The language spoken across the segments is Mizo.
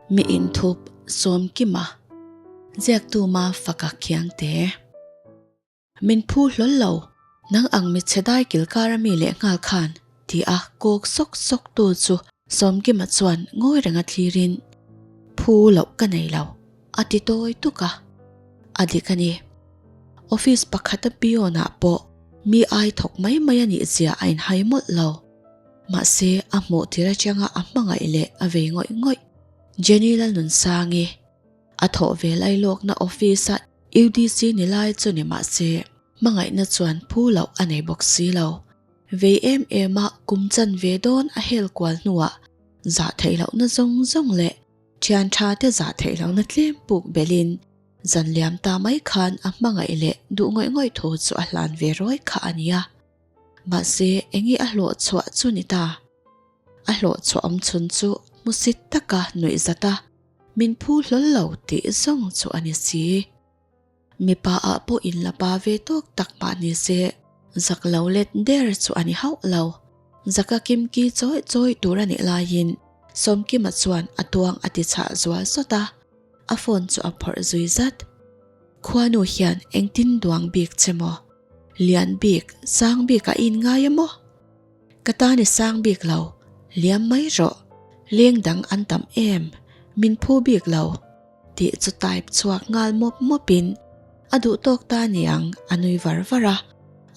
Mi inthup Sawmkima ziaktu ma faka khiangte. Min phu hlawl lo, nang ang mi chhe dai kilkar a mi leh nghal khan ti a kawk sawk sawk tu chu Sawmkima chuan ngawi renga thlirin phu loh ka nei lo a ti tawi tuk a, a dik a ni. Office pakhata peon ah pawh mi ai thawk mai mai a nih zia a inhai mawlh lo. Mahse a hmuh tir atanga a hmangaih leh a vei ngawih ngawih. Jenny Lalnunsangi a thawh ve lailawkna office a UDC ni lai chu ni mahse hmangaihna chuan phu loh a nei bawk si lo. Vei em em a kum chan ve dawn a hel kual hnuah zah theih lohna zawng zawng leh thian tha te zah theih lohna tlem puk belhin zan liam ta mai khan a hmangaih leh duh ngawih ngawih thu chu a hlan ve rawi kha a nia. Mahse enge a hlawh chhuah chu ni ta? A hlawh chhuah awm chhun chu hmusit taka nuih zat a, min phu hlawl lo tih zawng chu a ni si. Mipa ah pawh in la pa ve tawk tak mah ni se, zak lo let der chu a ni hauh lo. Zaka kimki chawi chawi tur a nih laiin Sawmkima chuan a tuang a ti chhah zual sawt a, a phone chu a phawrh zui zat. Khuanu hian engtin duang bik che maw? Lian bik, sang bik a in ngai a maw? Ka tan i sang bik lo, liam mai rawh, leng dang an tam em, min phu bik lo tih chu type chhuak nghal mawp mawp in a duh tawk ta niang a nui var var a,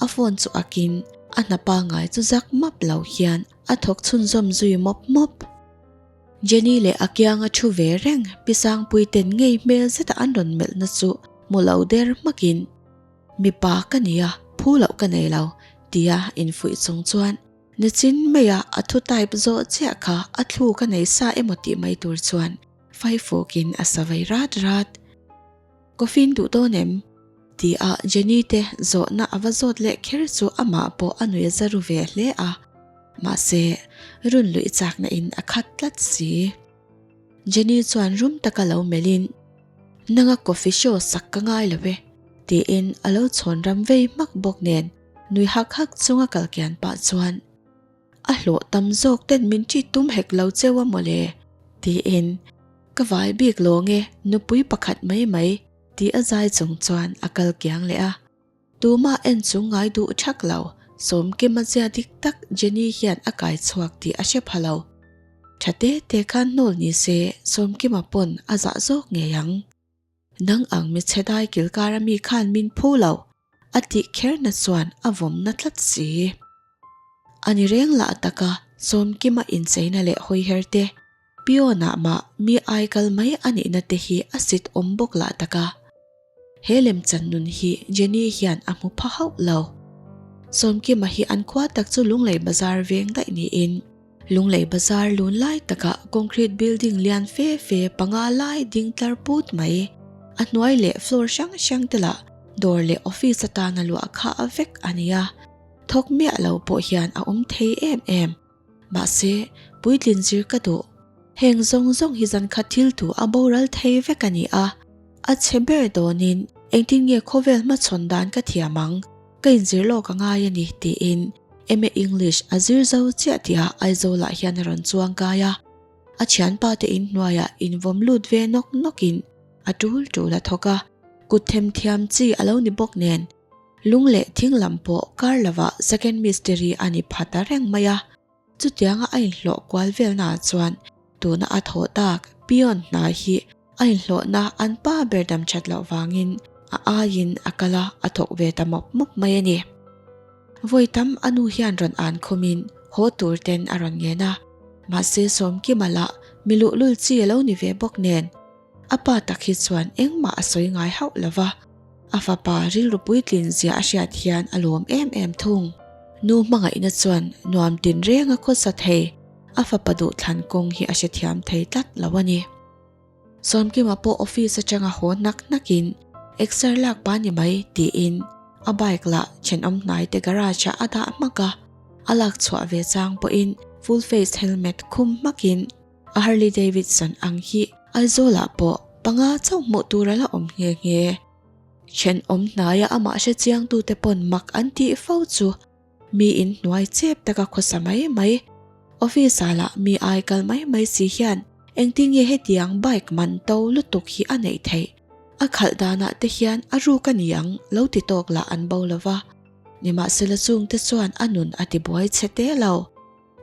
a phone chu ak in a hna pangai chu zak map lo hian a thawk chhunzawm zui mawp mawp. Jenny leh a kianga thu ve reng Pi Sangpui ten ngei hmel zeta an rawn melhna chu hmu lo der hmakin, Mipa ka nia, phu loh ka nei lo, tia infuih chung chuan nichin maia a thu type zawh chiah kha a thlu ka nei sa emaw tih mai tur chuan faifawkin a sa vei rat rat. Coffee in duh dawn em? Tia Jenny te zawhna a va zawt leh kher chu amah pawh a nui za ru ve hle a, mahse run luih chakna in a khat tlat si. Jenny chuan rum taka lo melhin, Nanga coffee show sak ka ngai lo e, tiin a lo chhawn ram vei hmak bawk nen nui hak hak chunga kal kian pah chuan, A hlawh tam zawk ten min ṭi tum hek lo cheu a mawle, tiin, Ka vai bik lawng e, nupui pakhat mai mai, ti a zai chung chuan a kal kiang leh a. Tumah en chung ngai duh ṭhak lo, Sawmkima zia dik tak Jenny hian a kai chhuak tih a hre pha lo. Ṭha te te khan hnawl ni se Sawmkima pawn a zah zawk ngei ang. Nang ang mi chhe dai kilkar a mi khan min phu lo, a tih kherna chuan a vawmna tlat si. A ni reng lah taka Sawmkima incheina leh hawiher te, Pion-ah mah mi ai kal mai a nihna te hi a sit awm bawk lah taka. He lemchan nun hi Jenny hian a hmu pha hauh lo. Sawmkima hi an khua tak chu Lunglei Bazar veng daih niin Lunglei Bazar lun lai takah concrete building lian fe fe panga lai ding tlar put mai. A hnuai leh floor hrang hrang te lah dawr leh office atana luah kha a vek a nia. Thawk miah lo pawh hian a awm thei em em. Mahse, puitlin zir ka duh. Heng zawng zawng hi zan khat thil thu a boral thei vek a ni a. A chhe ber dawnin engtin nge khawvel hmachhawn dan ka thiam ang, ka inzir lawk a ngai a ni tiin MA English a zir zo chiah tihah Aizawlah hian a rawn chuang kai a. A thianpa te inhnuaiah invawm lut ve nawk nawkin a tul tul a thawk a, kut themthiam chi a lo ni bawk nen Lung leh thing lam pawh kar lovah second mystery a ni pha ta reng mai a. Chutianga a inhlawh kual velnaah chuan tuna a thawh tak peon hna hi a inhlawhna an pa ber dam that loh vangin a aiin a kal a, a thawk ve ta mawp mawp mai a ni. Vawi tam a nu hian rawn an khumin haw tur ten a rawn ngen a, mahse Sawmkima lah mi luhlul chi a lo ni ve bawk nen A pa tak hi chuan engmah a sawi ngai hauh lo va, a fapa rilru puitlin zia a hriat hian a lawm em em thung. Nu hmangaihna chuan nuam tinreng a khawsa thei, a fapa duhthlan kawng hi a hrethiam thei tlat lo a ni. Sawmkima pawh office atanga haw hnak hnakin exer lak pa ni mai tiin a bike lah thenawm hnai te garage ah a dah hmak a, a lak chhuah ve chang pawhin full face helmet khum hmakin A Harley Davidson ang hi Aizawlah pawh panga chauh hmuh tur a la awm nghe nghe. Thenawm hnaia amah hre chiangtute pawn mak an tih fo chu mi in hnuai chep taka khawsa mai mai, office ah lah mi ai kal mai mai si hian Engtin nge hetiang bike man to lutuk hi a neih theih? A khalh danah te hian a ruk a ni ang lo ti tawk lah an bo lo va. Nimahsela chungte chuan a nun a ti buai chhe te lo.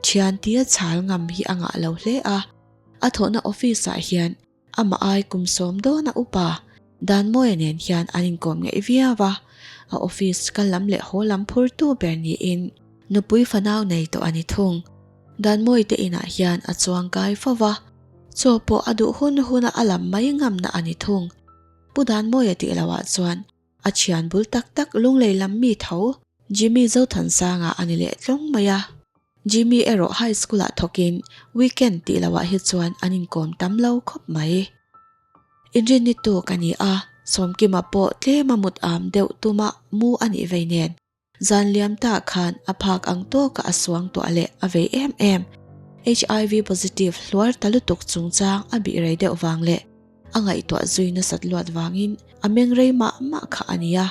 Thian tia chhal ngam hi a ngah lo hle a. A thawhna office ah hian amah ai kum sawm dawna upa Danmawia nen hian an inkawm ngeih viau a. A office kal lam leh haw lam phurtu ber niin nupui fanau nei tawh a ni thung. Danmawii te inah hian a chuang kai fo va, chaw pawh a duh hun huna a lam mai ngamna a ni thung. Pu Danmawia tih lohah chuan a thian bul tak tak lunglei lam mi tho Jimmy Zothansanga a ni leh tlawng mai a. Jimmy erawh high school ah thawkin weekend tih lohah hi chuan an inkawm tam lo khawp mai. Inrinni tuk a ni a, Sawmkima pawh tlema mut am deuh tuma mu a nih vei nen. Zan liam ta khan a phak ang tawka a suang tuah leh a vei em em. HIV positive hluar ta lutuk chungchang a bih rei deuh vang leh a ngaihtuah zui nasat luat vangin a meng rei mah mah kha a nia.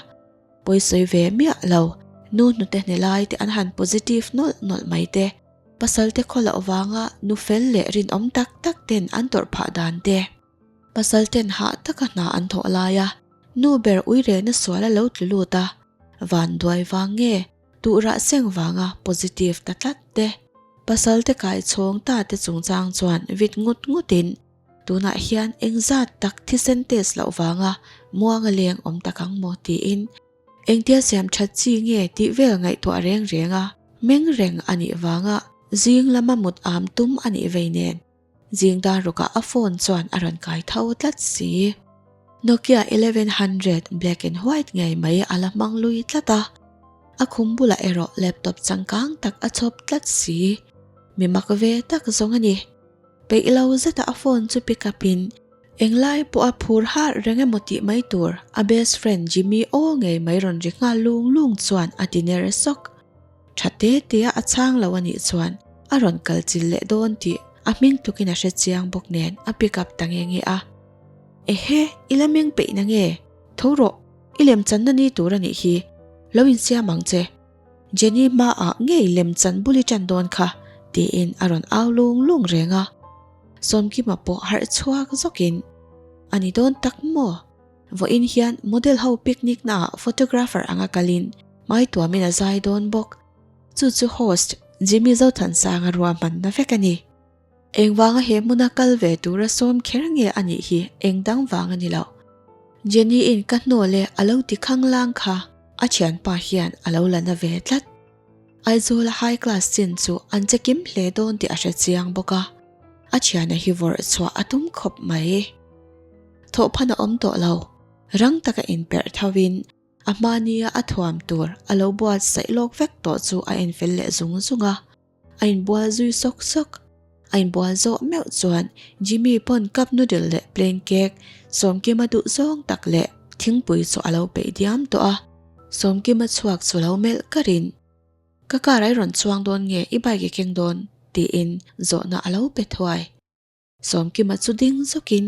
Pawisawi ve miah lo, nu hnute hne lai te an han positive nawlh nawlh mai te, pasal te khaw loh vanga nu fel leh rinawm tak tak ten an tawrh phah dan te. Pasal ten hah taka hna an thawh lai a, nu ber uirehna sual a lo tlu lut a, van duai vang nge tuh rah seng vanga positive ta tlat te. Pasal te kai chhawng ta te chungchang chuan vit ngut ngut in tunah hian engzat tak thisen test loh vanga muanga leng awm tak ang maw tiin engtia siam that chi nge tih vel ngaihtuah reng reng a meng reng a nih vanga zing lama mut am tum a nih vei nen. Zing dar rukah a phone chuan a rawn kai tho tlat si. Nokia 1100 black and white ngei mai a la hmang lui tlat a. A khum bulah erawh laptop changkang tak a chhawp tlat si. Mi mak ve tak zawng a ni. Peih lo zeta a phone chu pick up in englai pawh a phur harh reng emaw tih mai tur a best friend Jimmy aw ngei mai rawn ri nghal lung lung chuan a ti ner sawk. Tha te te a a chhang lo a nih chuan a rawn kal chil leh dawn tih a hming tukin a hre chiang bawk nen a pick up ta nge nge a. Ehe, i la meng peih na nge? Tho rawh, i lemchanna ni tur a nih hi. Lo insiam ang che. Jenny hmaah ngei lemchan bul i ṭan dawn kha, tiin a rawn au lung lung reng a. Sawmkima pawh harh chhuak zawkin, A ni dawn tak maw? Vawiin hian model ho picnic naah photographer anga kalin hmai tuamin a zai dawn bawk. Chu chu host Jimmy Zothansanga ruahmanna vek a ni. Engvanga he hmuna kal ve tura sawm kher nge a nih hi eng dang vang a ni lo. Jenny in ka hnawl e a lo ti khanglang kha a thianpa hian a lo la na ve tlat. Aizawla high class chin chu an che kim hle dawn tih a hre chiang bawk a, a thiana hi vawrh chhuah a tum khawp mai. Thawhphan a awm tawh lo. Rang taka inperh thovin a hmania a thuam tur a lo buatsaih lawk vek tawh chu a enfel leh zung zung a. A inbual zui sawk sawk. A inbual zawh meuh chuan Jimmy pawn cup noodle leh plain cake Sawmkima duh zawng tak leh thingpui chu a lo peih diam tawh a. Sawmkima chhuak chu lo melh karin, Ka car a i rawn chuang dawn nge i bike i keng dawn? tiin zawhna a lo pe thuai. Sawmkima chu ding zawkin,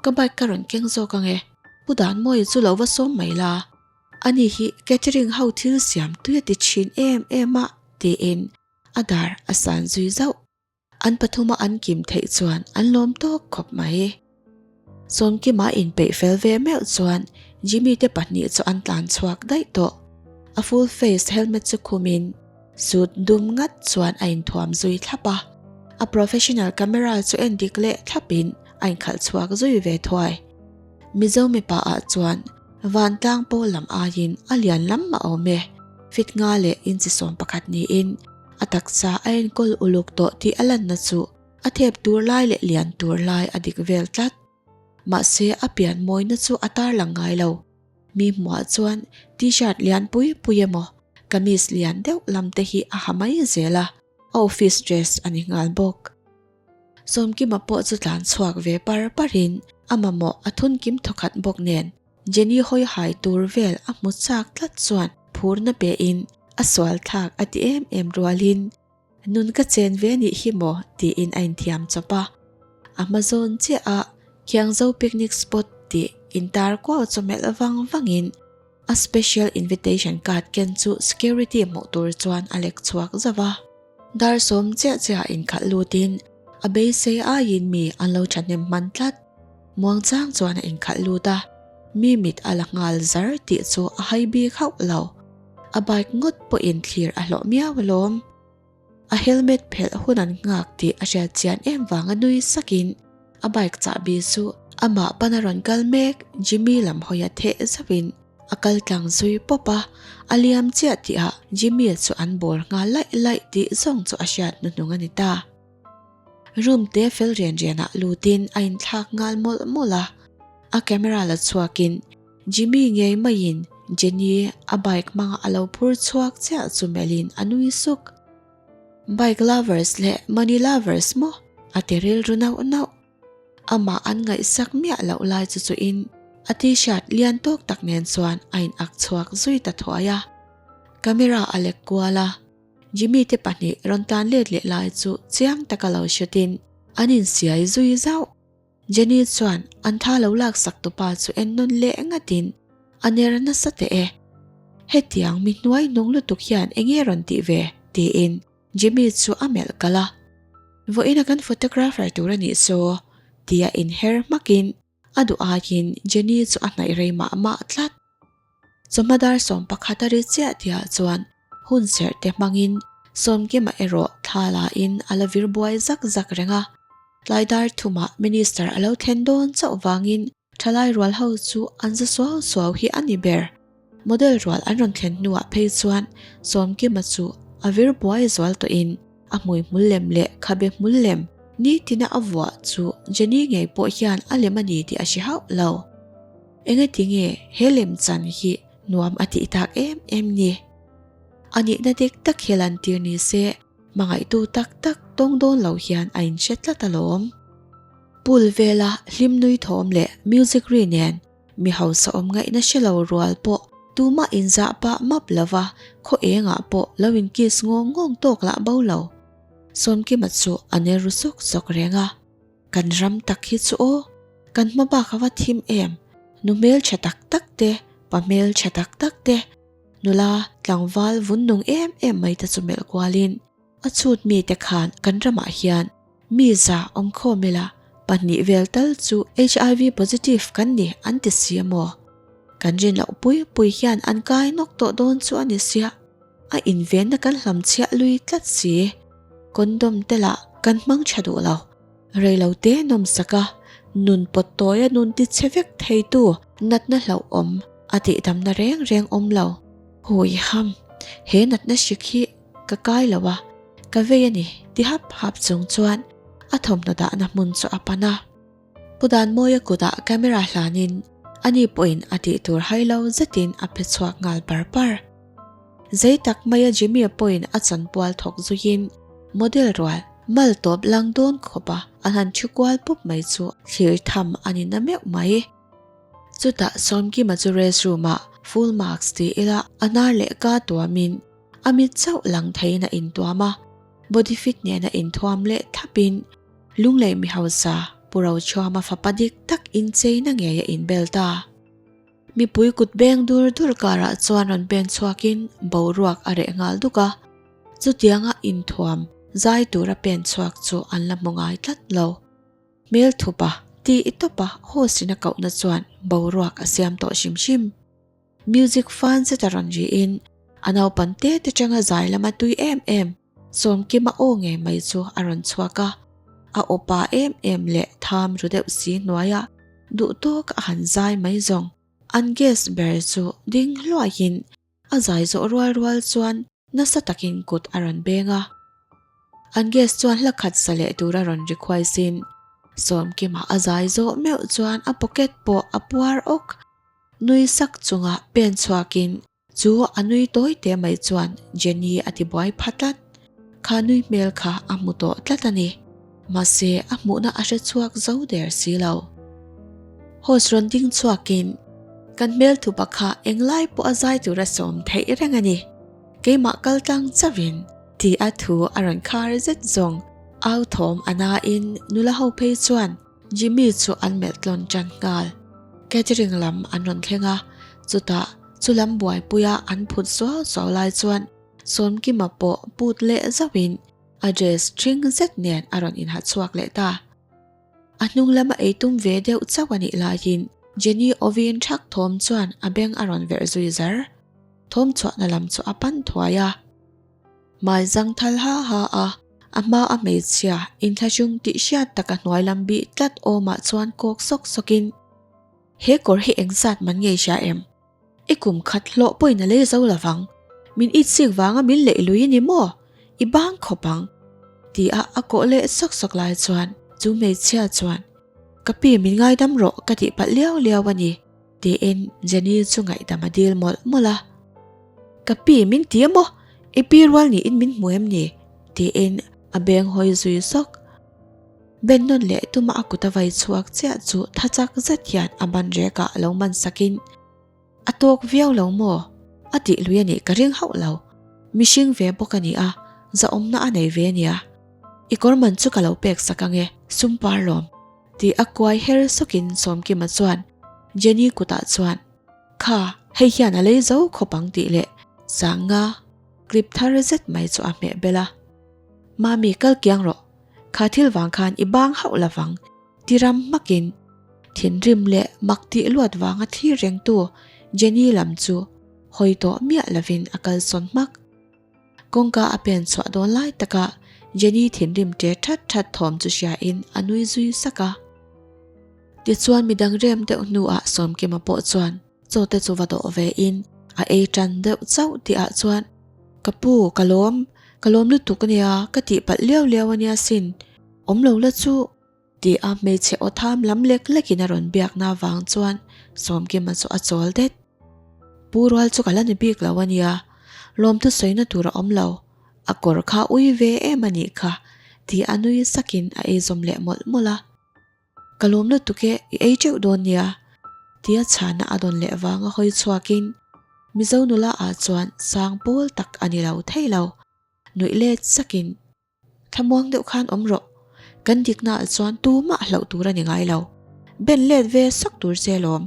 Ka bike ka rawn keng zawk ang e, Pu Danmawia chu lo va sawm mai la, ani hi catering ho thil siam tui a ti thin em em a, tiin a dar a san zui zauh. An pathuma an kim theih chuan an lawm tawk khawp mai. Sawmkima inpeih fel ve meuh chuan Jimmy te pahnih chu an tlan chhuak daih tawh. A full face helmet chu khumin suit dum ngat chuan a inthuam zui thlap a. A professional camera chu en dik leh thlapin a inkhalh chhuak zui ve thuai. Mizo mipa ah chuan vantlang pawl lam aiin a lian lam mah awm e. Fit nga leh inchi 11 niin a taksa a enkawl uluk tawh tih a lanna chu a thep tur lai leh lian tur lai a dik vel tlat. Mahse a pian mawina chu a tarlang ngai lo. Mi hmuah chuan t-shirt lian pui pui emaw kamis lian deuh lam te hi a ha mai zel a, a office dress a ni nghal bawk. Sawmkima pawh chu tlan chhuak ve par parin a mamawh a thun kim thawkhat bawk nen Jenny hawi hai tur vel a hmu chak tlat chuan phurna pein a sual thlak a ti em em rualin Nun ka chen ve nih hi maw? tiin a inthiam chawp a. A hma zawn chiah a Khiangzo Picnic Spot tih intar kuau chu melh vang vangin a special invitation card ken chu security hmuh tur chuan a lek chhuak zauh a. Dar sawm chiah chiah inkhalh lutin. A beisei aiin mi an lo thahnem hman tlat. Muangchang chuan a inkhalh lut a, mi mit a la nghal zar tih chu a hai bik hauh lo. A bike ngawt pawhin thlir a hlawh miau alawm. A helmet phelh hun an nghak tih a hriat chian em vanga nui sakin a bike chahbi chu amah pana rawn kal mek Jimmy lam hawia theh zauhin a kal tlang zui pawp a, a liam chiah tihah Jimmy chu an bawr nghal laih laih tih zawng chu a hriat hnuhnung a ni ta. Room te fel rian rianah lutin a inthlak nghal mawlh mawlh a, a camera la chhuakin Jimmy ngei maiin Jenny a bike hmanga a lo phur chhuak chiah chu melhin a nui suk. Bike lovers leh money lovers maw? a ti rilru nauh nauh. Amah an ngaihsak miah loh lai chu chuin a t-shirt lian tawk tak nen chuan a in ak chhuak zui ta thuai a. Camera a lek kual a, Jimmy te pahnih rawn tlan let leh lai chu chiang taka lo hriatin an insiai zui zauh. Jenny chuan an tha lo laksak tupa chu en nawn leh ngatin a ner nasa teh e. Hetiang mi hnuai hnung lutuk hian enge rawn tih ve? tiin Jimmy chu a melh kalh a. Vawiina kan photographer tur a nih saw tia inher hmakin a duh aiin Jenny chu a hnaih rei mah mah tlat. Chawhma dar 11 a ri chiah tihah chuan hun serh te hmangin Sawmkima erawh thla lain a la vir buai zak zak reng a. Tlai dar thumah Minister a lo thlen dawn chauh vangin thalai rual ho chu an za suau suau hi a ni ber. Model rual an rawn thlen hnuah phei chuan Sawmkima chu a vir buai zual tawhin a hmui hmul lem leh khabe hmul lem nitina a vuah chu Jenny ngei pawh hian a lem a ni tih a hre hauh lo. Engati nge he lemchan hi nuam a tih tak em em ni? A nihna dik tak hi lantir ni se, hmangaihtu tak tak tawng dawn lo hian a inhre tlat alawm. Pool vela hlim nui thawm leh music ri nen mi hausa awm ngaihna hre lo rual pawh tumah inzah pah map lova khaw engah pawh lo inkiss ngawng ngawng tawk lah bo lo. Sawmkima chu a ner ru sawk sawk reng a. Kan ram tak hi chu aw, kan hma bak a va thim em, nu hmel tha tak tak te, pa hmel tha tak tak te, nula tlangval vun nung em em mai te chu melh kualin a chhut mi te khan kan ramah hian mi za awm khawm ila pahnih vel tal chu HIV positive kan ni an ti si a maw? Kan rin loh pui pui hian an kai nawk tawh dawn chu a ni sia. A invenna kan hlamchhiah lui tlat si. Condom te lah kan hmang tha duh lo. Reilo te nawmsak a, nun pawt tawia nun ti che vek theitu natna hlauhawm a tihdamna reng reng awm lo. Hui ham, he natna hrik hi ka kai lo a, ka vei a ni ti hap hap chung chuan a thawmhnaw dahna hmun chu a pan a. Pu Danmawia kutah camera hlanin ani pawhin a tih tur hai lo zetin a pe chhuak nghal par par. Zei tak maia Jimmy-a pawhin a chanpual thawk zuiin model rual mal tawp lang dawn khawpa an han thu kual pup mai chu thlir tham a ni na meuh mai. Chutah Sawmkima chu rest room-ah full marks ti ila a hnar leh ka tuamin a mit chauh lang theiin a intuam a, body fit nena inthuam leh thlapin Lunglei mi hausa Pu Rochhuama fapa dik tak incheina ngei a inbel ta. Mipui kut beng dur dur karah chuan rawn pen chhuakin boruak a reh nghal duk a, chutianga inthuam zai tura pen chhuak chu an la hmu ngai tlat lo. Hmel thupa ti i tawpa host in a kohna chuan boruak a siam tawh hrim hrim. Music fan zet a rawn rihin a naupan te te tanga zai lama tui em em Sawmkima aw ngei mai chu a rawn chhuak a, a aw pa em em leh tham ru deuh si hnuaia duh tawk a han zai mai zawng. An guest ber chu ding hluaiin a zai zawh rual rual chuan nasa takin kut a rawn beng a. An guest chuan hla khat sa leh tura rawn request in Sawmkima a zai zawh meuh chuan a pocket pawh a puar awk. Nui sak chunga pen chhuakin Chu a nui tawi te mai chuan Jenny a ti buai pha tlat. Kha nui hmel kha a hmu tawh tlat a ni. Mahse a hmuhna a hre chhuak zo der si lo. Host rawn ding chhuakin, Kan hmel thupa kha englai pawh a zai tura sawm theih reng a ni. Keimah kal tlang chauhin ti a thu a rawn khar zet zawng. Au thawm a nain nula ho phei chuan Jimmy chu an melh tlawn tan nghal. Catering lam an rawn thleng a, chutah chu lam buaipuia an phut suau suau lai chuan Sawmkima pawh put leh zauhin A dress ṭhing zet nen a rawn inha chhuak leh ta. A hnung lama ei tum ve deuh chauh a nih laiin Jenny awin ṭhak thawm chuan a beng a rawn verh zui zar. Thawm chhuahna lam chu a pan thuai a. Hmai zang thal ha ha a, a hma a hmeichhia inthlahrung tih hriat taka hnuai lam bih tlat awmah chuan kawk sawk sawkin, He kawr hi engzat man ngei hria em? I kum khat hlawh pawhin a lei zo lovang. Min itsik vanga min leih lui a ni maw? I bang khawp ang. Ti a a kawh leh sawk sawk lai chuan chu hmeichhia chuan, Ka pi min ngaidam rawh ka tih palh liau liau a ni, tiin Jenny chu ngaihdam a dil mawlh mawlh a. Ka pi min ti a maw? I pi rual niin min hmu em ni? tiin a beng hawi zui sawk. Ben nawn leh tuma a kut a vai chhuak chiah chu tha chak zet hian a ban rekah a lo man sakin, A tawk viau lo maw? A tih lui a nih ka ring hauh lo. Mihring ve bawk a ni a, zahawmna a nei ve nia. I kawr man chu ka lo pek sak ange, sum par lawm. Tih a kuai her sawkin Sawmkima chuan Jenny kutah chuan, Kha, hei hian a lei zo khawp ang tih leh Sanga clip thar zet mai chu a hmeh bel a. Mami kal kiang rawh. Kha thil vang khan i bang hauh lo vang, ti ram hmakin thinrim leh mak tih luat vanga thlir rengtu Jenny lam chu hawi tawh miah lovin a kalsawn hmak. Kawngka a pen chhuah dawn lai takah Jenny thinrim ṭe ṭhat ṭhat thawm chu hriain a nui zui sak a. Tichuan midang rem deuh hnuah Sawmkima pawh chuan Chaw te chu va dawh ve in a ei tan deuh chauh tih ah chuan ka pu ka lawm ka lawm lutuk ania ka tih palh liau liau ania sin awm lo la chu tih a hmeichhe aw tham lam lek lek in a rawn biak na vang chuan Sawmkima chu a chawl det. Pu rual chu ka la ni bik lo ania lawmthu sawina tur a awm lo a kawr kha ui ve em anih kha tih a nui sak in a ei zawm leh mawlh mawlh a. Ka lawm lutuk e, i ei teuh dawn nia, tia chhana a dawn leh vanga hawi chhuakin Mizo nula ah chuan sang pawl tak a ni lo thei lo, nuih let sakin, Thlamuang deuh khan awm rawh, kan dikna ah chuan tumah hlauh tur a ni ngai lo, ben let ve sak tur che lawm,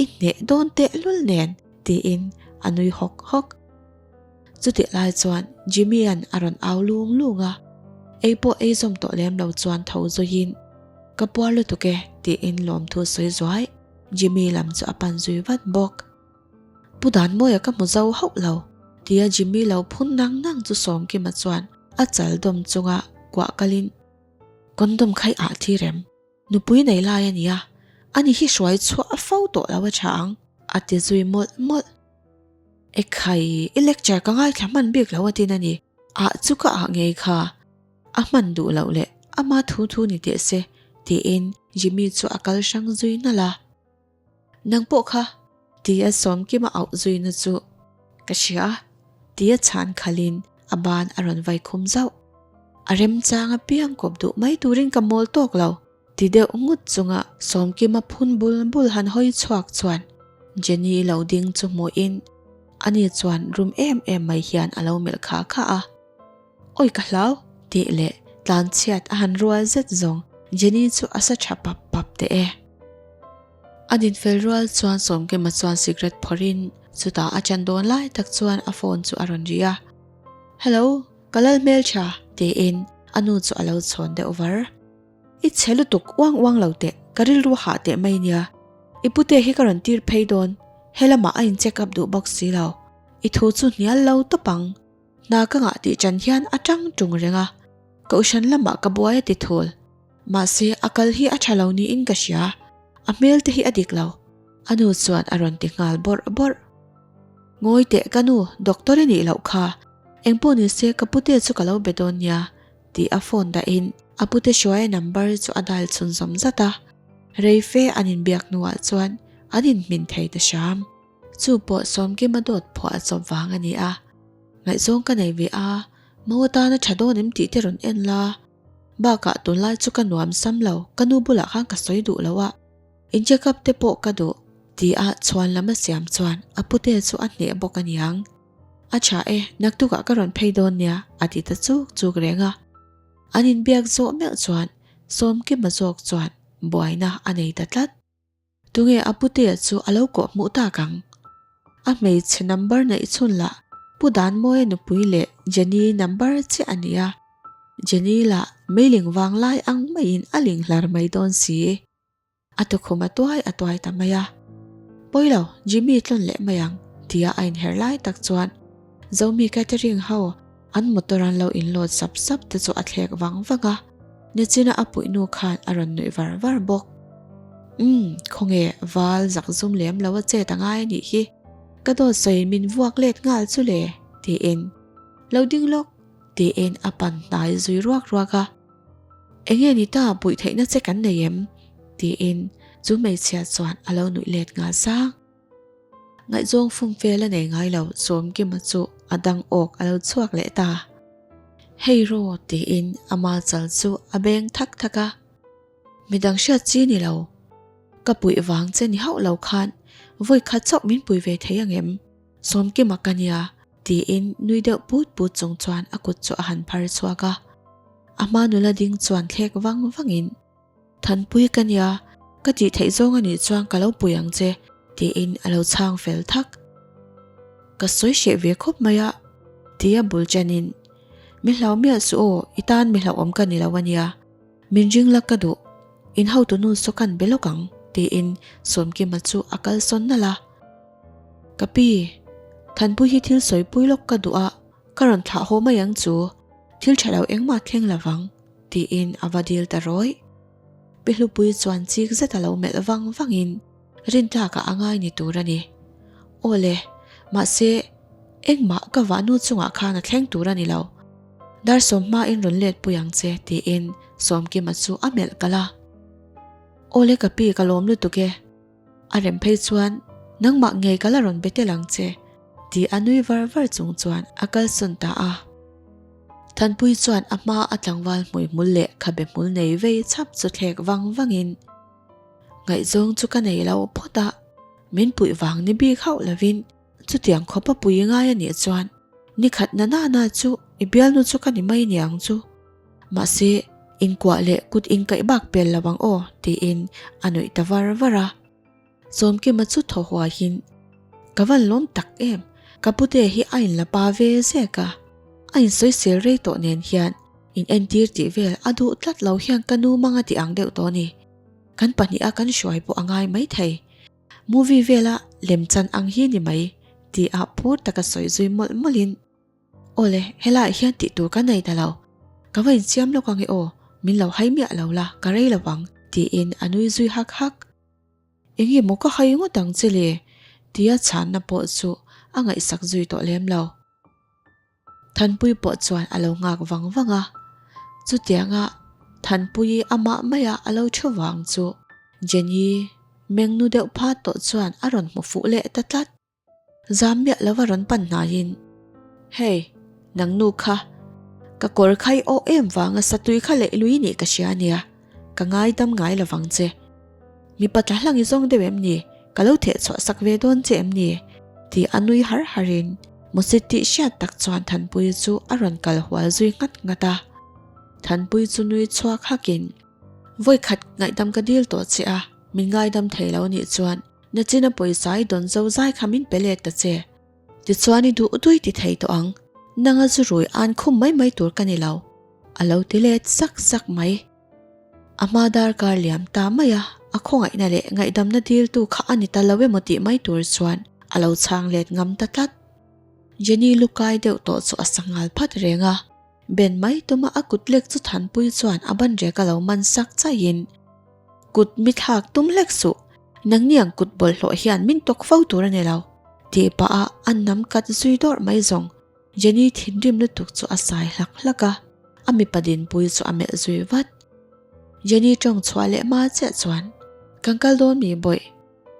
i hneh dawn tehlul nen, tiin a nui hawk hawk. Chutih lai chuan Jimmy-a'n a rawn au lung lung a, ei pawh ei zawm tawh lem lo chuan tho zuiin, Ka puar lutuk e, tiin lawmthu sawi zuai. Jimmy lam chu a pan zui vat bawk. Pu Danmawia ka hmu zo hauh lo, tia Jimmy lo phun nang nang chu Sawmkima chuan a chal dawm chunga kuah kalin, Condom kha i ah thi rem. Nupui nei lai a nia, ani hi hruai chhuah a fo tawh lo a tha ang, a ti zui mawlh mawlh. Ekhai, i lecture ka ngaithla hman bik lo a tin a ni, ah chu ka ah ngei kha, a hman duh loh leh ama thu thu ni teh se, tiin Jimmy chu a kal hrang zui nalh a. Nang pawh kha, tia Sawmkima auh zuina chu ka hria, tia chhan khalhin a ban a rawn vai khum zauh. A remchang apiang kawp duh mai turin ka mawl tawk lo, ti deuh ngut chunga Sawmkima phun bul bul han hawi chhuak chuan Jenny lo ding chu hmuhin ani chuan rum em em mai hian a lo melh kha kha a. Awi ka hlau! tih leh tlanchhiat a han rual zet zawng Jenny chu a sa tha pap pap teh e. A dinfel rual chuan Sawmkima chuan cigarette phawrhin chutah a chan dawn lai tak chuan a phone chu a rawn ri a. Hello, ka lal hmeltha! tiin a nu chu a lo chhawn deuh var. I chhe lutuk uang uang lo teh, ka rilru hah teh mai nia. I pute hi ka rawn tir phei dawn, helamah a in check up duh bawk si lo. I thu chu hnial lo tawp ang. Hna ka ngah tih chan hian a tang tung reng a, kohhran lamah ka buai a ti thul. Mahse, a kal hi a tha lo niin ka hria, a hmel te hi a dik lo. A nu chuan a rawn ti nghal bawrh bawrh. Ngawi teh ka nu, doctor i nih loh kha. Engpawh ni se ka pute chu ka lo be dawn nia, tih a phone dahin a pute hruaia number chu a dial chhun zawm zat a. Rei fe an inbiak hnuah chuan an inhmin thei ta hram. Chu pawh Sawmkima dawt phuah a chawp vang a ni a. Ngaihzawng ka nei ve a, mo atana tha dawn em tih te rawn en la. Bakah tunlai chu ka nuam sam lo, ka nu bulah khan ka sawi duh lo a. In check up te pawh ka duh, ti a chhuan lam a siam chuan a pute chu a hneh bawk a niang. A tha e, naktukah ka rawn phei dawn nia, a ti ta chuk chuk reng a. An inbiak zawh meuh chuan Sawmkima zawk chuan buaina a nei ta tlat. Tunge a putea chu a lo kawh hmuh tak ang? A hmeichhe number neih chhun lah Pu Danmawia nupui leh Jenny number chiah a nia. Jenny lah meiling vang lai ang maiin a ling hlar mai dawn si. A tukhum a tuai a tuai ta mai a. Pawi lo, Jimmy tlawn leh mai ang, tia a inher lai tak chuan Zomi catering ho an motor an lo inload sap sap te chu a thlek vang vang a, nichina a puihnu khan a rawn nuih var var bawk. Umm, khawnge val zak zum lem lo a chet a ngai a nih hi, ka dawt sawiin min vuak let nghal chu le, tiin lo ding lawk, tiin a pan hnai zui ruak ruak a. Enge ni ta puih theihna che kan nei em? tiin chu hmeichhia chuan a lo nuih let nghal sang. Ngaihzawng fum fel a nei ngai lo Sawmkima chu a dang awk a lo chhuak leh ta. Hei raw tiin ama chal chu a beng thak thak a. Midang hriat chi ni lo. Ka puih vang che ni hauh lo khan vawi khat chauh min pui ve thei angem? Sawmkima ka nia tiin nui deuh put put chung chuan a kut chu a han phar chhuak a. A hma nula ding chuan thlek vang vangin Thanpui ka nia, ka tih theih zawng a nih chuan ka lo pui ang che, tiin a lo chhang fel thak. Ka sawi hreh ve khawp mai a, tia bul chanin, Mi hlau miah suh aw, i tan mi hlauhawm ka ni lo a nia, min ring la ka duh, in hotu nu saw kan be lawk ang, tiin Sawmkima chu a kal sawn nalh a. Ka pi, Thanpui hi thil sawipui lawk ka duh a, ka rawn thlah haw mai ang chu, thil tha lo engmah thleng lo vang. Tiin a va dil ta rawih. Pi Hlupui chuan chik zet a lo melh vang vangin rintlakah a ngai ni tur a ni. Aw le, mahse engmah ka vahnu chungah khan a thleng tur a ni lo. Dar sawmhmain rawn let pui ang che tiin Sawmkima chu a melh kalh a. Aw le ka pi ka lawm lutuk e. A rem phei chuan nangmah ngei ka la rawn be tel ang che tih a nui var var chung chuan a kalsawn ta a. Thanpui chuan a hma a tlangval hmuihmul leh khabe hmul nei vei chhap chu thlek vang vangin ngaihzawng chu ka nei lo phawt a, min puih vang ni bik hauh lovin chutiang khawpa pui ngai a nih chuan nikhat na nana chu i bialnu chu ka ni mai niang chu. Mahse, inkuah leh kut inkaih bak pel lo ang aw, tiin a nuih ta var var a. Sawmkima chu thaw huaiin, Ka van lawm tak em, ka pute hi a inla pa ve zek a, a insawisel rei tawh nen hian in entir tih vel a duh tlat lo hian ka nu mang a ti ang deuh tawh a ni. Kan pahniha kan hruai pawh a ngai maithei. Movie vela lemchan ang hi ni mai, tia phur taka sawi zui mawlh mawlhin, Awle, helaiah hian tih tur ka nei ta lo. Ka va insiam lawk ange aw, min lo hai miah lo la, ka rei lo ang, tiin a nui zui hak hak. Enge maw ka hai ngawt ang che le? tia chhanna pawh chu a ngaihsak zui tawh lem lo. Thanpui pawh chuan a lo nghak vang vang a. Chutianga Thanpuii amah maia a lo thu vang chu Jenny mengnu deuh phat tawh chuan a rawn hmu fuh leh ta tlat. Zam miah lova rawn pan hnaiin, Hey, nang nu kha, ka kawr kha i awh em vanga satui kha leh lui nih ka hria ania, ka ngaidam ngai lovang che. Mipa tla hlang i zawng deuh em ni, ka lo theh chhuah sak ve dawn che em ni? Ti a nui har harin Musit tih hriat tak chuan Thanpuii chu a rawn kal hual zui nghat nghat a. Thanpuii chu nui chhuak hakin, Vawikhat ngaihdam ka dil tawh che a, min ngaidam thei lo nih chuan Nachina pawisa i dawn zo zai kha min pe let ta che. Tichuan i duh dui ti thei tawh ang, nanga zu rui an khum mai mai tur ka ni lo, a lo ti let sak sak mai. A hma darkar liam ta mai a, a khawngaihna leh ngaihdamna diltu kha a ni ta lo emaw tih mai tur chuan a lo chhang let ngam ta tlat. Jenny lukai deuh tawh chu a sanghal phat reng a, Ben mai tuma a kut lek chu Thanpui chuan a ban rek a lo man sak chaihin, Kut mi thlak tum hlek suh, nangni ang kut bawlhhlawh hian min tawk fo tur a ni lo, tih pah a a nam kat zui dawrh mai zawng. Jenny thinrim lutuk chu a sai hlak hlak a, a mipa dinpui chu a melh zui vat. Jenny tawng chhuah leh hma chiah chuan, Kan kal dawn mi bawih?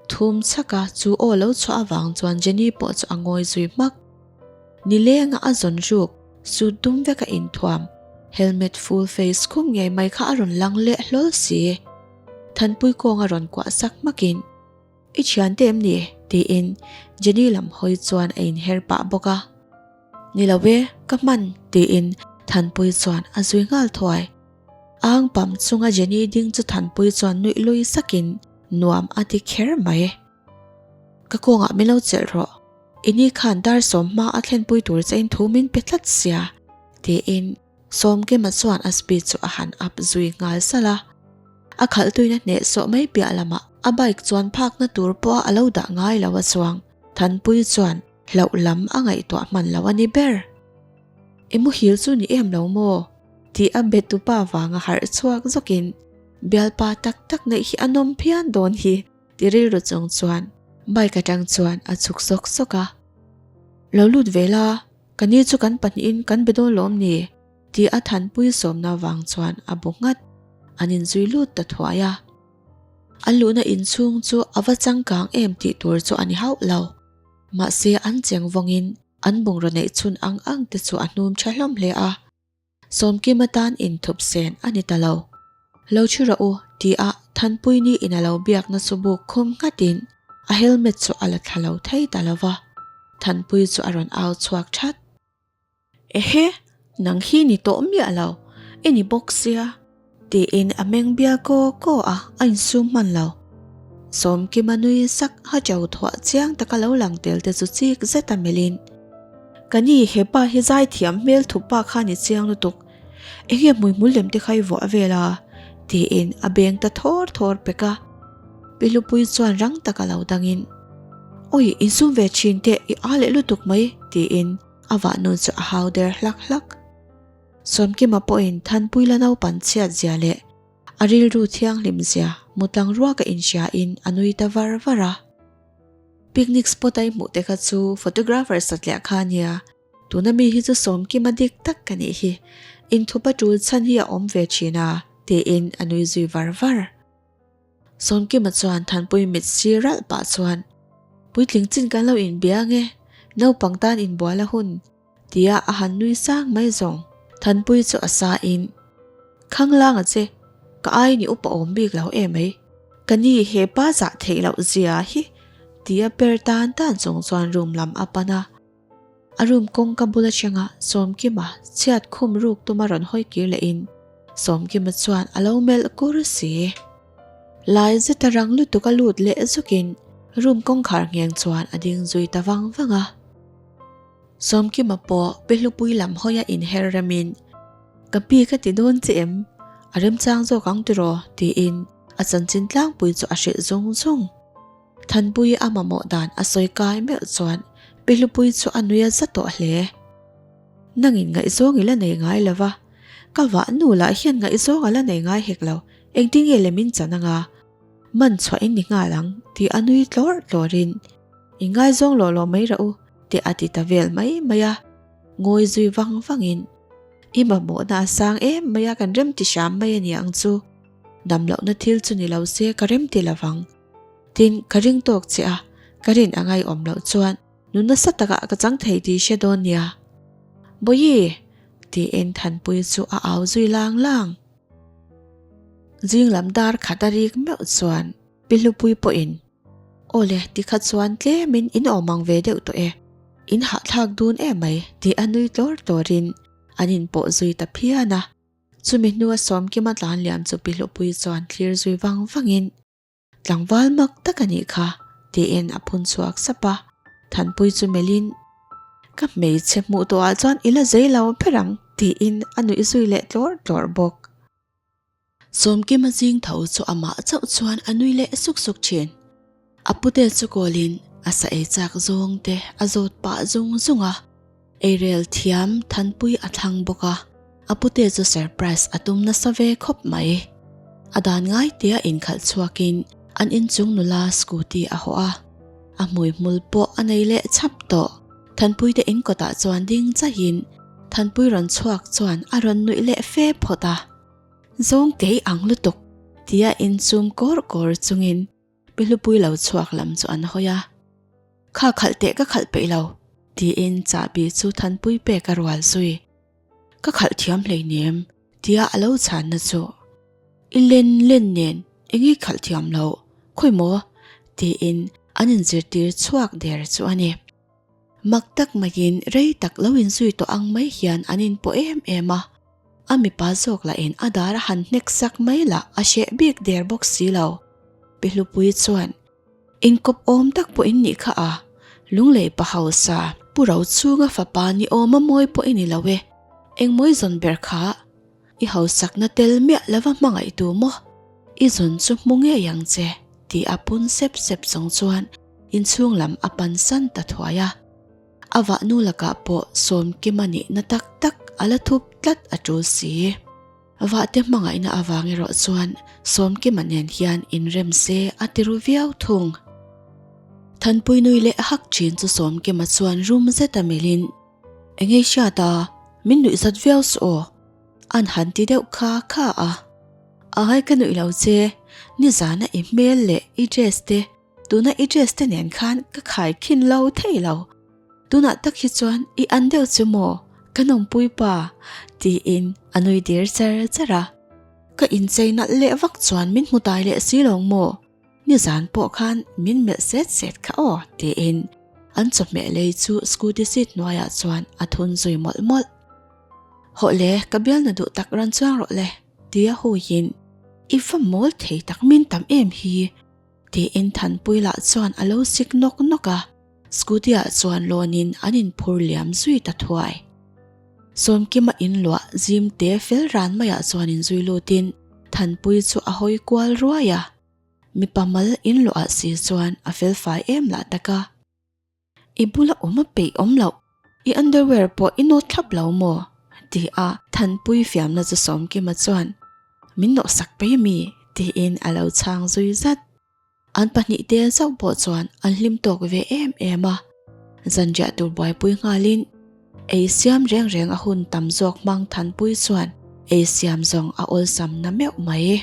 Thum chhak a, chu aw lo chhuah avang chuan Jenny pawh chu a ngawi zui hmak. Nilenga a zawn ruk, suit dum vek a inthuam, helmet full face khum ngei mai kha a rawn lang leh hlawl si. Thanpui kawng a rawn kuah sak hmakin, I thiante em ni? tiin Jenny lam hawi chuan a inher pah bawk a. Ni lo e, ka hman, tiin Thanpui chuan a zui nghal thuai. Ang pam chunga Jenny ding chu Thanpui chuan nuih lui sakin nuam a ti kher mai. Ka kawngah min lo chelh rawh, i ni khan dar sawm hma a thlenpui tur che in thu min pe tlat sia, tiin. Sawmkima chuan a speed chu a han up zui nghal salh a. A khalhtuina hnehsawh mai piah lamah a bike chuan phakna tur pawha a lo dah ngai lo a chuang. Thanpui chuan hlauh lam a ngaihtuah hman lo a ni ber. I muhil chu ni em lo maw? tih a betupa vanga harh chhuak zawkin bialpa tak tak neih hi a nawm phian dawn hi ti rilru chung chuan bike atang chuan a chhuk sawk sawk a. Lo lut ve la, ka ni chu kan pahnihin kan be dawn lawm ni? tih a thanpui sawmna vang chuan a bu nghat. An inzui lut ta thuai a. An luhna inchhung chu a va changkang em tih tur chu a ni hauh lo. Mahse an cheng vawngin an bungraw neih chhun ang ang te chu a hnum tha hlawm hle a. Sawmkim atan inthup sen a ni ta lo. Lo thi rawh u ti a Thanpuini in a lo biakna chu buk khum nghatin a helmet chu a la thla lo thei ta lo va. Thanpui chu a rawn au chhuak that. Ehe, nang hi ni tawh miah lo, i ni bawk sia, tiin a meng bial kaw kaw a, a insum hman lo. Sawmkima nui sak ha cho thuah chiang taka lo lang tel te chu chik zet a melhin, Ka ni, he pa hi zaithiam hmel thup pa kha ni chiang lutuk, enge hmuihmul lem te kha i vuah vel a? tiin a beng ta thawr thawr pek a. Pi Hlupui chuan rang taka lo dangin, Awi, insum ve thin teh, i a leh lutuk mai, tiin A vah nun chu a hau der hlak hlak. Sawmkima pawhin Thanpui la naupan chhiat zia leh a rilru thianghlim zia mutlang ruaka inhriain a nui ta var var a. Picnic spot a i hmuh te kha chu photographer satliah kha a nia, tuna mi hi chu Sawmkima dik tak ka nih hi, inthup a tul chhan hi a awm ve thin a, tiin a nui zui var var. Sawmkima chuan Thanpui mit sir ralh pah chuan, Puitling chin kan lo inbia nge, naupang tan inbual a hun, tia a han nui sang mai zawng. Thanpui chu a sa in, Khanglang a che, ka ai ni upa awm bik lo em mai, ka ni he pa zah theih loh zia hi, tia per tan tan chung chuan room lam a pan a. A room kawngka bul atanga Sawmkima chhiat khum ruk tuma rawn hawi kir lehin Sawmkima chuan a lo melh kur si. Lai zeta rang lutuk a lut leh zukin room kawngkhar ngheng chuan a ding zui ta vang vang a. Sawmkima pawh Pehlupui lam hawia inher remin, Ka pi ka ti dawn che em? A remchang zawk ang tiraw? tiin a chanchin tlangpui chu a hrilh zung zung. Thanpui a mamawh dan a sawi kai meuh chuan Pihlupui chu a nui a za tawh hle. Nangin ngaihzawng i la nei ngai lo va, ka vah nu lah hian ngaihzawng a la nei ngai hek lo, engtin nge lem in chan anga man chhuah in ni nghal ang tih a nui tlawr tlawrin I ngaizawng lawh lawh mai rah u tih a ti ta vel mai mai a, ngawi zui vang vangin I mamawhna a sang em mai a kan remti hram mai a ni ang chu, damlohna thil chu ni lo se ka remti lovang. Tin, ka ring tawk che a, ka rin a ngaihawm loh chuan nu nasa takah ka chang thei tih hre dawn nia. Bawihi! tiin Thanpui chu a au zui lang lang. Zing lam dar khat a rik meuh chuan Pi Hlupui pawhin, Aw le, tikha chuan tlemin in awm ang ve deuh tawh e, in hahthlak dun em mai tih a nui tlawr tlawrin an inpawh zui ta phian a. Chumi hnua Sawmkima tlan liam chu Pi Hlupui chuan thlir zui vang vangin, Tlangval mak tak a nih kha, tiin a phun chhuak sap a. Thanpui chu melhin, Ka hmeichhe hmuh tawhah chuan i la zei lo ber ang, tiin a nuih zui leh tlawr tlawr bawk. Sawmkima zing tho chu amah chauh chuan a nui leh suk suk thin. A pute chu kawlin a sa ei chak zawng te a zawt pah zung zung a. Eirel thiam Thanpui a thlang bawk a, a pute chu surprise a tum nasa ve khawp mai. A dan ngai tia inkhalh chhuakin an inchung nula scooty a hawh a, a hmuihmul pawh a nei leh chhap tawh. Thanpui te in kawtah chuan ding chaihin Thanpui rawn chhuak chuan a rawn nuih leh fe phawt a. Zawng kei ang lutuk tia inchum kawr kawr chungin Pi Hlupui lo chhuak lam chu an hawi a, Kha khalh teh ka khalh peih lo, tiin chahbi chu Thanpui pek a rual zui. Ka khalh thiam hleinem, tia a lo chhanna chu, I len len nen eng i khalh thiam lo, khawi maw? tiin an inzirtir chhuak der chu a ni. Mak tak maiin rei tak lo inzui tawh ang mai hian an inpawh em em a, a mipa zawk lahin a dar a han hnek sak mai lah a hreh bik der bawk si lo. Pi Hlupui chuan, Inkawp awm tak pawh in nih kha a, Lunglei pa hausa, Pu Rochhunga fapa ni awm a mawi pawh i ni lo e. Engmawi zawn ber kha i hausakna tel miah lova hmangaih tu maw? I zawn chu hmu ngei ang che ti a pun sep sep zawng chuan inchhung lam a pansan ta thuai a. A vahnu lakah pawh Sawmkima nihna tak tak a la thup tlat a tul si. Vahte hmangaihna avang erawh chuan Sawmkima nen hian inrem se a ti ru viau thung. Thanpui nui leh hak thin chu Sawmkima chuan rum zet a melhin, Engei hriat a, min nuih zat viau suh aw, an han ti deuh kha kha a. Ai ka nuih lo che, nizana i hmel leh i dress te Tuna i dress te nen khan ka khai khin lo thei lo. Tunah tak hi chuan i an deuh chu maw ka nawmpui pa? tiin a nui dir char char a. Ka inchei nalh leh vak chuan min hmu tai leh si lo maw? Nizan pawh khan min melh set set kha aw tiin an chawhmeh lei chu scooty seat hnuaiah chuan a thun zui mawlh mawlh. Hawh le, ka bialna duh tak rawn chuang rawh le tia huiin i va mawl thei tak min tam em hi Tiin Thanpui lah chuan a lo sik nawk nawk a, scooty ah chuan lawnin an inphur liam zui ta thuai. Sawmkima inluah zim te fel ran maiah chuan inzui lutin Thanpui chu a hawi kual ruai a, mipa mal inluah si chuan a felfai em lah tak a. I bula awm a peih awm loh, i underwear pawh i nawt thlap lo maw? ti a Thanpui fiamna chu Sawmkima chuan min nawhsak pei mi? tiin a lo chhang zui zat. An pahnih te zauh pawh chuan an hlim tawk ve em em a, zanriah tur buaipui nghalin ei siam reng reng a hun tam zawk hmang Thanpui chuan ei siam zawng a awlsam na meuh mai.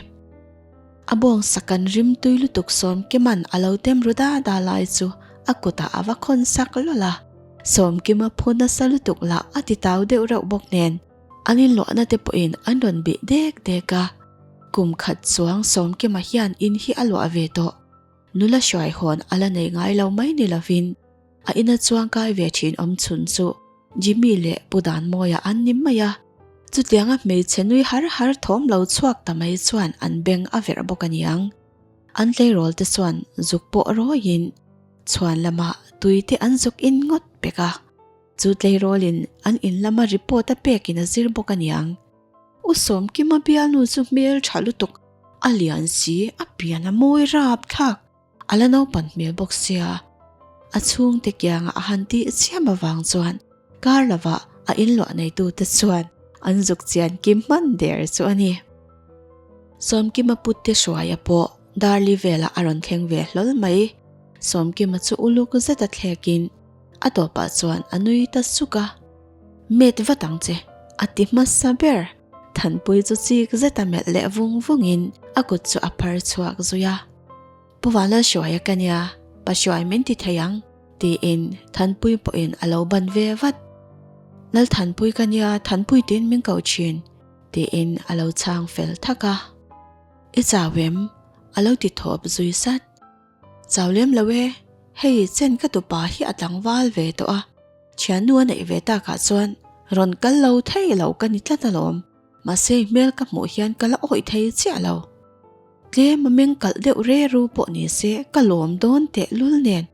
A bawng sakan rim tui lutuk Sawmkima'n a lo tem ru da da lai chu a kutah a va khawn sak lawlh a. Sawmkima phu nasa lutuk lah a ti tau deuh reuh bawk nen an inluahna te pawhin an rawn bih dek dek a. Kum khat chuang Sawmkima hian in hi a luah ve tawh. Nula hruai hawn a la nei ngai lo mai ni lovin a ina chuangkai ve thin awm chhun chu Jimmy leh Pu Danmawia an ni mai a. Chutianga hmeichhe nui har har thawm lo chhuak ta mai chuan an beng a verh bawk a niang. An tleirawl te chuan zuk pawh rawiin chhuan lamah tui te an zuk in ngawt pek a. Chu tleirawlin an in lama report a pekin a zir bawk a niang. U Sawmkima bialnu chu hmel tha lutuk, a lian si, a pian a mawi rap thlak. A la naupan hmel bawk sia, a chhungte kianga a han tih chiam avang chuan kar lovah a inluah neitute chuan an zuk chian kim hman der chu a ni. Sawmkima putte hruaia pawh Darli velah a rawn thleng ve hlawl mai. Sawmkima chu uluk zeta thlekin a tawpah chuan a nui ta suk a. Met vat ang che, a ti hmasa ber. Thanpui chu chik zeta melh leh vung vungin a kut chu a phar chhuak zui a. Pu Vanlalhruaia ka nia, pa hruai min ti thei ang, tiin Thanpui pawhin a lo ban ve vat. Lalthanpui ka nia, Thanpui tiin min ko thin, tiin a lo chhang fel thak a. I chau em? a lo ti thawp zui sat. Chau lem lo e, hei chen ka tupa hi a tlangval ve tawh a, thiannu a neih ve takah chuan rawn kal lo thei lo ka ni tlat alawm, mahse hmel ka hmuh hian ka la awih thei chiah lo. Tlem a meng kalh deuh re ru pawh ni se ka lawm dawn teh lul nen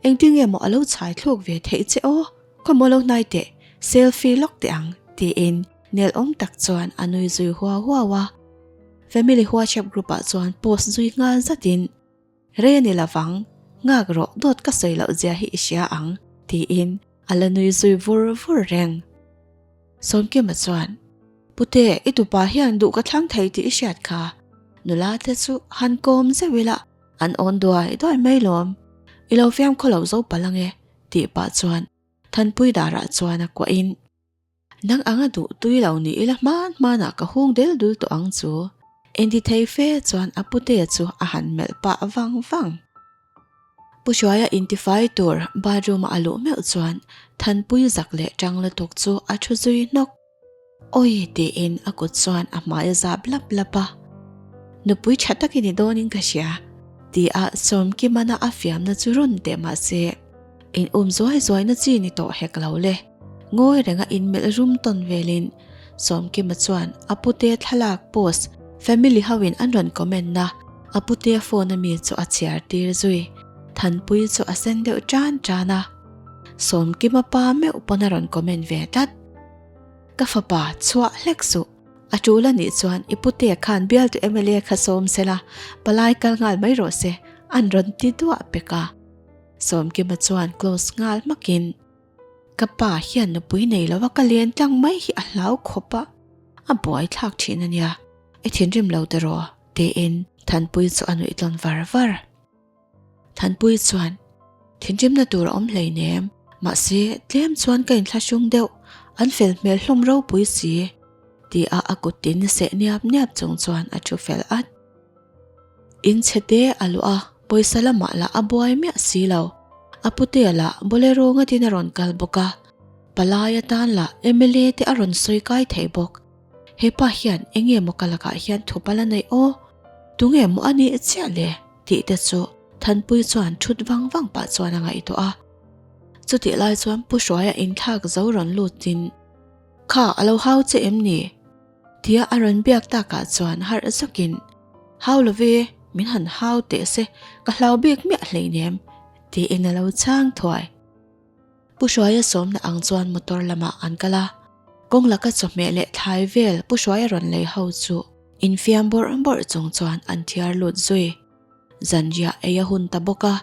engtin nge maw a lo chhai thluk ve theih che aw, khaw maw lo hnai teh, selfie lawk teh ang tiin nelawm tak chuan a nui zui huau huau a. Family WhatsApp group ah chuan post zui nghal zatin Rei a ni lovang, nghak rawh dawt ka sawi loh zia hi i hria ang tiin a la nui zui vur vur reng. Sawmkima chuan, Pute, i tupa hian duh ka thlang thei tih i hriat kha. Nula te chu han kawm zeuh ila, an awn duai duai mai lawm. I lo fiam khaw lo zo palh ange, tih pah chuan Thanpui darah chuan a kuahin, Nang anga duh tui lo ni ila hman hmanah ka hung del dul tawh ang chu. Inti thei fe chuan a putea chu a han melh pah vang vang. Pu Hruaia intifai tur bathroom-a a luh meuh chuan Thanpui zak leh tang lutuk chu a thu zui hnawk. Awi tiin a kut chuan a hmai a zap lap lap a. Nupui tha tak i ni dawnin ka hria tia Sawmkimana a fiamna chu rawn teh mah se in um zuai zuaina chi ni tawh hek lo le. Ngawi renga inmelh rum tawn velin Sawmkima chuan a pute thlalak post family hoin an rawn comment na a pute phone ami chu a chhiar tir zui. Thanpui chu a sen deuh tan tan a. Sawmkima pa meuh pawn a rawn comment ve tlat. Ka fapa, chhuah hlek suh. A tul a nih chuan i putea khan bialtu mla kha sawm sela, palai kal nghal mai rawh se, an rawn ti duah pek a. Sawmkima chuan close nghal hmakin, Ka pa hian nupui nei lova ka len tlang mai hi a hlau khawp a, a buaithlak thin a nia, i thinrim lo tiraw? tiin Thanpuii chu a nuih tlawn var var. Thanpuii chuan, Thinrimna tur a awm hleinem, mahse tlem chuan ka inthlahrung deuh, an fel hmel hlawm ropui si, tia a kut tin seh niap niap chung chuan a thu fel at. In chhe te a luah a, pawisa lamah lah a buai miah si lo. A putea lah Bolero ngatin a rawn kal bawk a, palai atan lah mla te a rawn sawi kai thei bawk. He pa hian eng nge maw ka lakah hian thup a la neih aw? Tunge maw a nih chiah le? tih te chu Thanpui chuan thut vang vang pah chuan a ngaihtuah a. Chutih lai chuan Pu Hruaia inthlak zo rawn lutin, Kha a lo hau che em ni? Tia a rawn biak takah chuan harh zawkin, Hau lo ve, min han hau teh se, ka hlau bik miah hleinem, tiin a lo chhang thuai. Pu Hruaia sawmna ang chuan motor lamah an kal a, kawng laka chawhmeh leh thlai vel Pu Hruaia rawn lei ho chu infiam bawrh bawrh chung chuan an thiar lut zui. Zanriah ei a hun ta bawk a,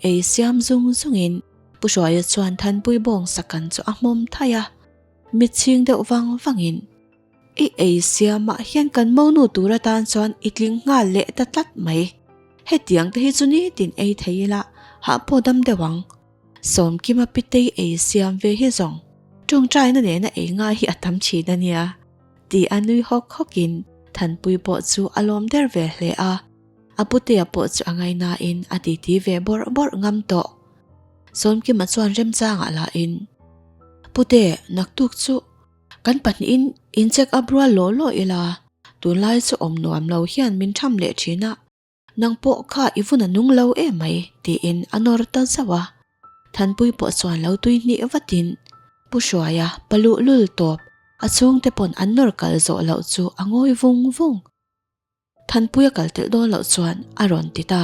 ei siam zung zungin Pu Hruaia chuan Thanpui bawng sakan chu a hmawm thai a, mit chhing deuh vang vangin, I ei siamah hian kan monu tur atan chuan i tling nghal leh ta tlat mai. Hetiang te hi chu nitin ei thei ila hah pawh dam deuh ang. Sawmkima pitei ei siam ve hi zawng tawngtaina nena ei ngai hi a tam thin a nia, ti a nui hawk hawkin Thanpui pawh chu a lawm der ve hle a, a putea pawh chu a ngainain a titi ve bawrh bawrh ngam tawh. Sawmkima chuan remchangah lahin, Pute, naktuk chu kan pahnihin in check up rual law law ila, tunlai chu awm nuam lo hian min tham leh thin a, Nang pawh kha i vun a nung lo em mai, tiin a nawr ta zauh a. Thanpui pawh chuan lo tui hnih vatin Pu Hruaia pa luhlul tawp a chhungte pawn an nawr kal zawh loh chu a ngawi vung vung. Thanpui a kal telh dawn loh chuan a rawn ti ta.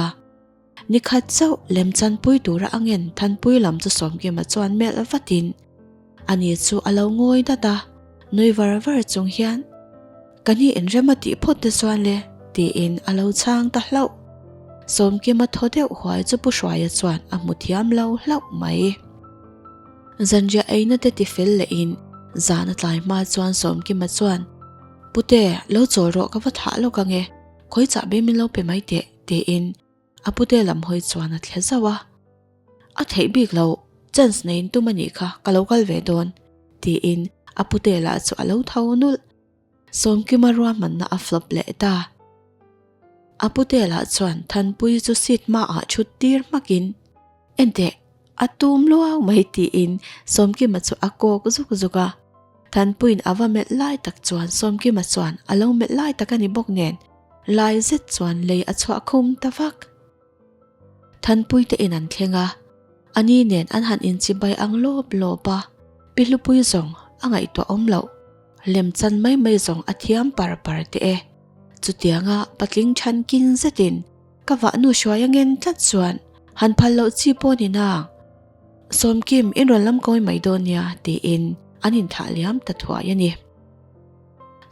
Nikhat chauh lemchanpui tura a ngen Thanpui lam chu Sawmkima chuan melh vatin Ani chu a lo ngawi dat a, nui var var chung hian, Ka ni inrem a tih phawt te chuan le, tiin a lo chhang ta hlauh. Sawmkima thaw deuh huai chu Pu Hruaia chuan a hmu thiam lo hlauh mai. Zanriah eina te ti fel lehin zan a tlai hma chuan Sawmkima chuan, Pute, lo chawl rawh ka va thah lawk ange, khawi chahbe min lo pe mai teh, tiin A pute lam hawi chuan a thle zauh a, A theih bik lo, chance neiin tum a nih kha, ka lo kal ve dawn, tiin a pute lah chu a lo tho nulh. Sawmkima ruahmanna a flop leh ta. A pute lah chuan Thanpuii chu seat hmaah thut tir hmakin, Enteh, a tum luau mai tiin Sawmkima chu a kawk zuk zuk a. Thanpuiin a va melh lai tak chuan Sawmkima chuan a lo melh lai tak a ni bawk nen, lai zet chuan lei a chhuah khum ta vak. Thanpui te in an thleng a, a ni nen an han inchibai ang lawp lawp a, Pi Hlupui zawng a ngaihtuah awm loh, lemchan mai mai zawng a thiam par par teh e. Chutianga patling than kin zetin ka vahnu hruai a ngen tlat chuan han phal loh chi pawh ni nang. Sawmkim in rawn lam kawi mai dawn nia tiin an inthah liam ta thuai a ni.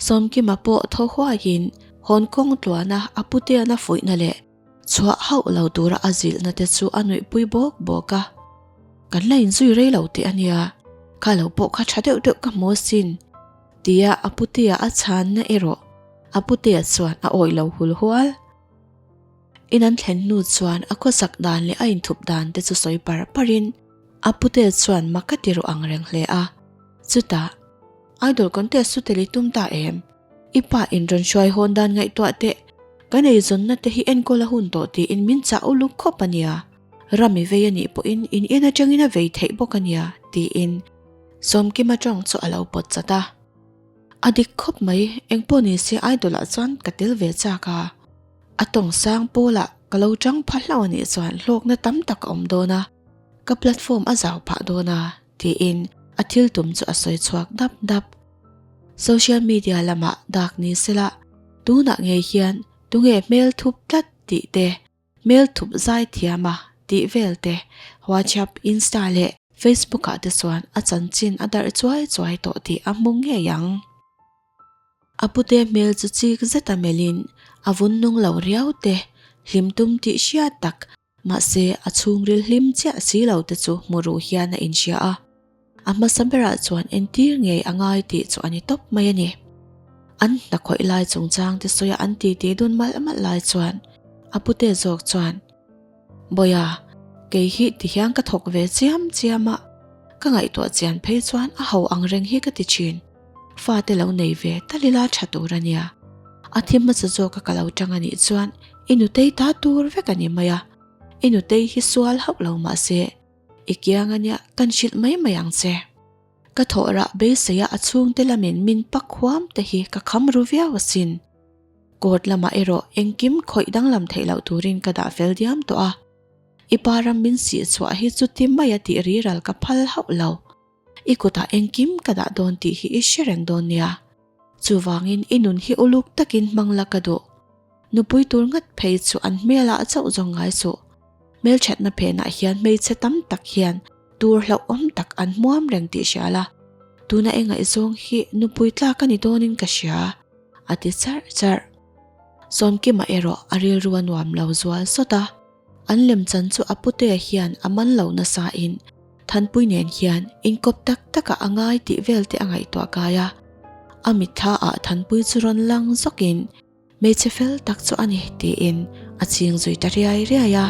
Sawmkima pawh thaw huaiin hawn kawng tluana a puteana fuihna leh chhuah hauh lo tura a zilhna te chu a nuihpui bawk bawk a. Kan la inzui rei lo teh a nia, kha lo pawh kha tha deuh deuh ka hmu asin tia a putea a chhanna erawh a putea chuan a awih lo hul hual. In an thlen hnu chuan a khawsak dan leh a inthup dan te chu sawi par parin a putea chuan mak a ti ru ang reng hle a. Chutah. Idol contest chu tel i tum ta em? I pa in rawn hruai hawn dan ngaihtuah teh. Kan eizawnna te hi enkawl a hun tawh tiin min chah uluk khawp a nia. Ram i vei a nih pawhin in en atangin a vei theih bawk a nia, tiin Sawmkima tawng chu a lo pawt chat a. A dik khawp mai, engpawh ni se Idol ah chuan ka tel ve chak a. A tawng sang pawlah ka lo tang pha hlauh a nih chuan hlawkna tam tak a awm dawn a, ka platform a zau phah dawn a. Tiin a thil tum chu a sawi chhuak dap dap. Social media lamah dak ni sela tunah ngei hian tunge hmel thup tlat tih te, hmel thup zai thiam a tih vel te WhatsApp, Insta leh. Facebook ah te chuan a chanchin a darh chuai chuai tawh tih a hmu ngei ang. A pute hmel chu chik zeta melhin a vun nung lo riau te, hlim tum tih hriat tak, mahse a chhungril hlim chiah si lo te chu hmu ruh hian a inhria a. A hmasa berah chuan entir ngei a ngai tih chu a ni tawp mai a ni. An hna khawih lai chungchang te sawia an titi dun malh malh lai chuan a pute zawk chuan, Bawiha, kei hi ti hian ka thawk ve chiam chiam a, ka ngaihtuah chian phei chuan a ho ang reng hi ka ti thin. Fate lo nei ve talila tha tur a nia. A thi hmasa zawka ka lo tang a nih chuan i nutei ta tur vek a ni mai a. I nutei hi sual hauh lo mah se, i kiang a nia kan hrilh mai mai ang che. Ka thawh rah beiseia a chhungte lamin min pak huam te hi ka kham ru viau asin. Court lamah erawh engkim khawih danglam theih loh turin ka dah fel diam tawh a. I pa ram min sih chhuah hi chuti maia tih riral ka phal hauh lo. I kutah engkim ka dah dawn tih hi i hre reng dawn nia. Chuvangin i nun hi uluk takin hmang la ka duh. Nupui tur ngat phei chu an hmelah chauh zawng ngai suh. Hmelthatna phenah hian hmeichhe tam tak hian tur hlauhawm tak an hmuam reng tih hria la. Tuna i ngaihzawng hi nupui tlak a ni dawnin ka hria, a ti charh charh. Sawmkima erawh a rilru a nuam lo zual sawt a. An lemchan chu a putea hian a man lo nasa in Thanpui nen hian inkawp tak takah a ngai tih vel te a ngaihtuah kai a. A mitthla ah Thanpui chu rawn lang zawkin hmeichhe fel tak chu a ni tiin a ching zui ta riai riai a.